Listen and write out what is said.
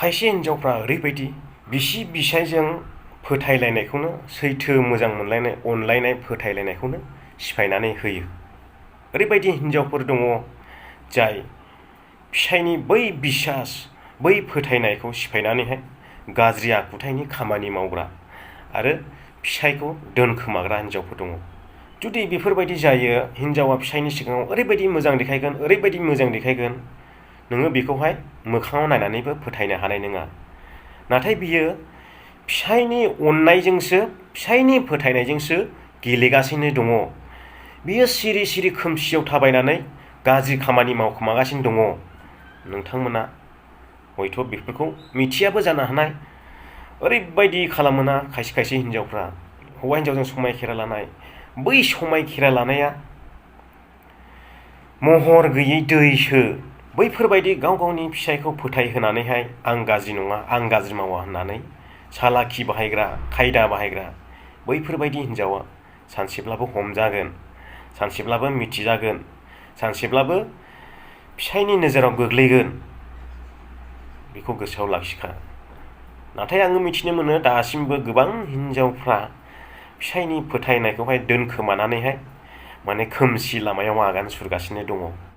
खायसे हिन्जावफ्रा ओरैबायदि बिसि बिसायजों फोथायलायनायखौनो सैथो मोजां मोनलायनाय अनलायनाय फोथायलायनायखौनो सिफायनानै होयो। ओरैबायदि हिन्जावफोर दङ जाय फिसायनि बै बिसास बै फोथायनायखौ सिफायनानैहाय गाज्रि आखुथायनि खामानि मावग्रा आरो फिसायखौ दोनखोमाग्रा हिन्जावफोर दङ। जुदि बेफोरबायदि जायो, हिन्जावा फिसायनि सिगाङाव ओरैबायदि मोजां देखायगोन नोङो बेखौहाय मोखाङाव नायनानैबो फोथायनो हानाय नङा। नाथाय बियो फिसायनि अननायजोंसो फिसायनि फोथायनायजोंसो गेलेगासिनो दङ। बियो सिरि सिरि खोमसियाव थाबायनानै गाज्रि खामानि मावखोमागासिनो दङ। नोंथांमोना हयथ' बेफोरखौ मिथियाबो जानो हानाय। ओरैबायदि खालामोना खायसे खायसे हिन्जावफ्रा हौवा हिन्जावजों समायखेरा लानाय, बै समायखेरा लानाया महर गैयै दैसो। बैफोरबायदि गाव गावनि फिसायखौ फोथायहोनानैहाय आं गाज्रि नङा, आं गाज्रि मावा होननानै सालाखि बाहायग्रा, खायदा बाहायग्रा बैफोरबायदि हिन्जावा सानसेब्लाबो हमजागोन, सानसेब्लाबो मिथिजागोन, सानसेब्लाबो फिसायनि नोजोराव गोग्लैगोन। बेखौ गोसोआव लाखिखा। नाथाय आङो मिथिनो मोनो दासिमबो गोबां हिन्जावफ्रा फिसायनि फोथायनायखौहाय दोनखोमानानैहाय खोमसि लामायाव आगान सुरगासिनो दङ।